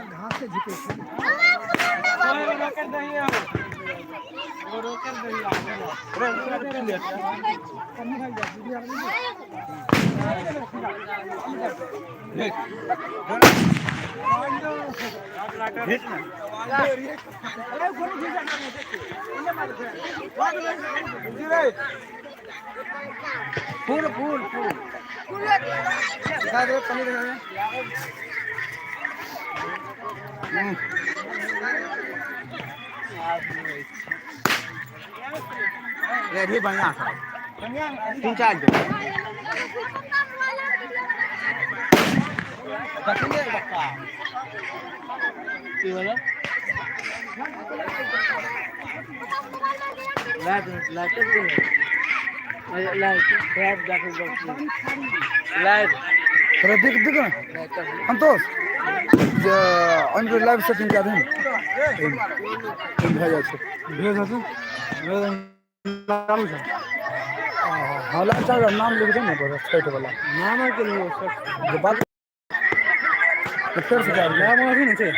घास से झिके छै। फूल फूल फूल दिखा दे, पनीर दिखा दे। ये भी बढ़िया है, तीन चार दो की बोलो। लाइट लाइट लाइट लाइट थोड़ा देख देख ना संतोष, जे अनके लाइव सेटिंग कए दही, भए जाइ छै। भेज छै, भेज चालू छै। हँ, लाइव चालू, नाम लिख दे ने बस, छठि वाला। नाम के लिए जे बात तऽ फेर से कए लाइव अथी नहि छै।